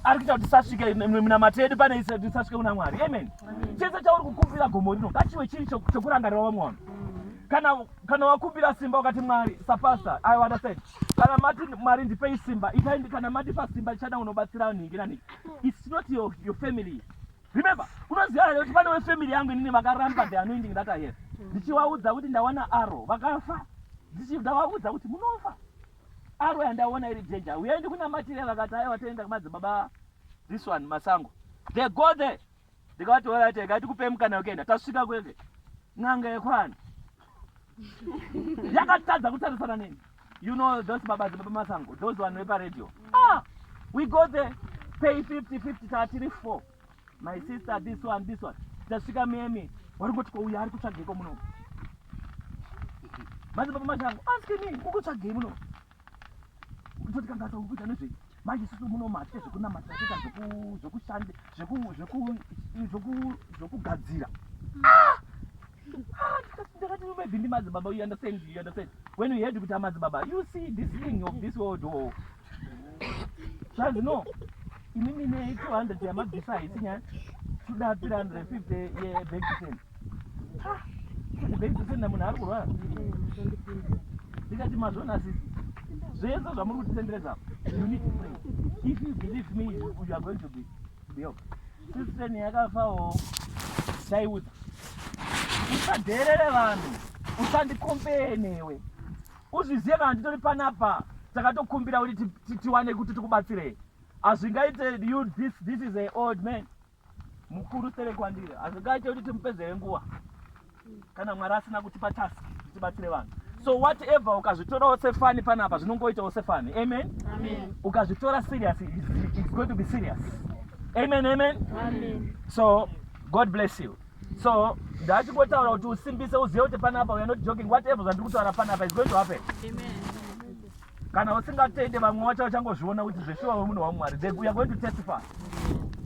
Ari kuita kuti tisasvike minamato yedu pane tisasvike kuna Mwari. Amen. Chese chauri kukumbira gomo rino ngachiwe chiri chokurangarira vamwe vanhu. Kana kana wakumbira simba ukati Mwari sapastor, I understand. Kana mati Mwari ndipei simba, itai kana matipa simba ndichada unobatsira nhingi nanhingi. It's not your family. Remember, unoziva here kuti pane wefamily yangu inini vakaramba the anointing that I have. Ndichivaudza kuti ndawana arrow, vakafa. Ndavaudza kuti munofa. Arrow yandaona iri danger. Uyai ndikunamatire vakati aiwa toenda kumadzibaba this one masango. They go there. Ndikavati alright, regai tikupei mukana wekuenda. Tasvika kweke. N'anga yekwani. Yakatadza kutarisana neni. You know those baba baba masango, those one vepa radio. Ah, we go there, pay 50 50 tatiri 4. My sister this one this one. Tasvika memi, wari kuti ko uyu ari kutsvageko muno. Madzibaba masango, ask me, ukutsvagei muno? Kutoti kanga kuita nezvei? Manje isusu muno mati zvekunamata toita zvekushande zvekugadzira. Ah! Ah, ndakati maybe ndi madzibaba, you understand, you understand. When you heard kuti amadzibaba, you see this thing of this world oh. Zvanzi no. Imimi ne 200 yamabvisa haisi nyaya. Toda 350 ye back to send. Ah, back to send munhu ari kurwara. Ndikati mazvona sisi. Zvese zvamuri kutitenderedza apa. You need to pray. If you believe me, you are going to be to be helped. Sister yakafawo chaiudza. Usadherere vanhu. Usandikompee newe. Uzvizive kana nditori panapa takatokumbira kuti tiwane kuti tikubatsirei. Hazvingaite you this is a old man. Mukuru sere kwandiri. Hazvingaite kuti timupedzere nguva. Kana Mwari asina kutipa task kuti tibatsire vanhu. So whatever ukazvitorawo sefani panapa zvinongoitawo sefani. Amen. Amen. Ukazvitora serious it's going to be serious. Amen, amen. Amen. So God bless you. So ndachingotaura kuti usimbise uzive kuti panapa we are not joking. Whatever zvandiri kutaura panapa is going to happen. Amen. Kana usingatende vamwe vacho vachangozviona kuti zveshuwa wemunhu waMwari. They we are going to testify.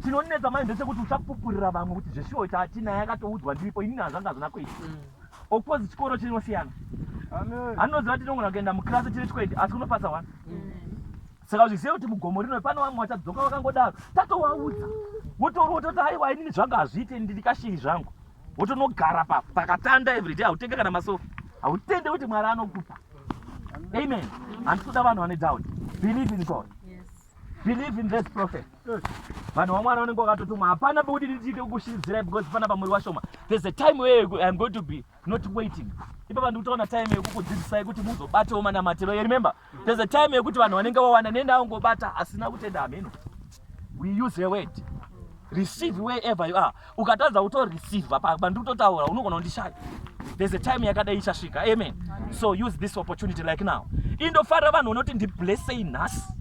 Chinonetsa manje ndechekuti uchapupurira vamwe kuti zveshuwa chaatinaye akatoudzwa ndiripo inini hazvanga hazvina kuita. Of course chikoro chinosiyana. Anoziva tinogona kuenda muclass tiri 20 asi kunopasa one. Saka zvizive kuti mugomo rino pane vamwe vachadzoka vakangodaro. Tatovaudza. Wotorota kuti aiwa inini zvanga hazviite ndiri kashiri zvangu. Wotonogara pa pakatanda everyday hautenge kana masofa. Hautende kuti Mwari anokupa. Amen. Handisi kuda vanhu vane doubt. Believe in God. Yes. Believe in this prophet. Vanhu vaMwari vanenge vakatotumwa. Hapana pekuti ndichiite kukushiridzirai because panapa muri vashoma. There's a time where I'm going to be not waiting. Ipapa ndikutoona time yekukudzidzisai kuti muzobatewo manamatiro. You remember? There's a time yekuti vanhu vanenge vawana nenda angobata asina kutenda hameno. We use a word. Receive wherever you are. Ukatadza kutoreceive apa ndiri kutotaura unogona kundishaya. There's a time yakadai ichasvika. Amen. So use this opportunity like now. Indofarira vanhu vanoti ndiblessei nhasi.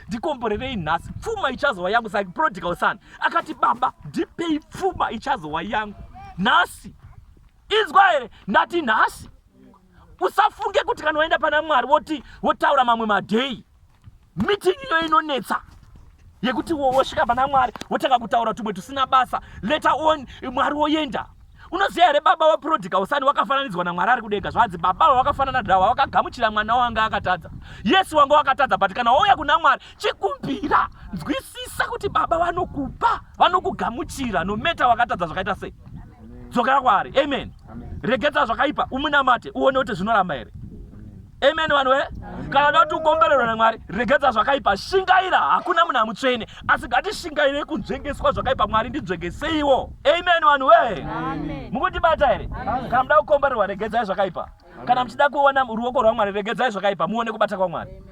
Ndikomborerei nhasi. Pfuma ichazova yangu like prodigal son. Akati baba ndipei pfuma ichazova yangu nhasi. Inzwa here? Ndati nhasi. Usafunge kuti kana waenda pana Mwari woti wotaura mamwe madhei. Meeting iyo inonetsa yekuti wosvika pana Mwari wotanga kutaura tumwe tusina basa. Later on Mwari woenda. Unoziva here baba waprodigal son wakafananidzwa naMwari ari kudenga. Zvanzi baba wakafanana nawo wakagamuchira mwana wanga akatadza. Yes wanga wakatadza but kana wauya kuna Mwari chikumbira nzwisisa kuti baba vanokupa vanokugamuchira no matter wakatadza zvakaita sei. Dzokera kwaari. Amen. Regedza zvakaipa umunamate uone kuti zvinoramba here. Amen vanhu we. Kana uda kuti ukombererwe naMwari, regedza zvakaipa, shingaira. Hakuna munhu amutsvene, asi ngatishingairei kunzvengeswa zvakaipa. Mwari ndinzvengeseiwo. Amen vanhu we. Mukundibata here? Kana muda kukombererwa, regedzai zvakaipa. Kana muchida kuona ruoko rwaMwari, regedzai zvakaipa, muone kubata kwaMwari.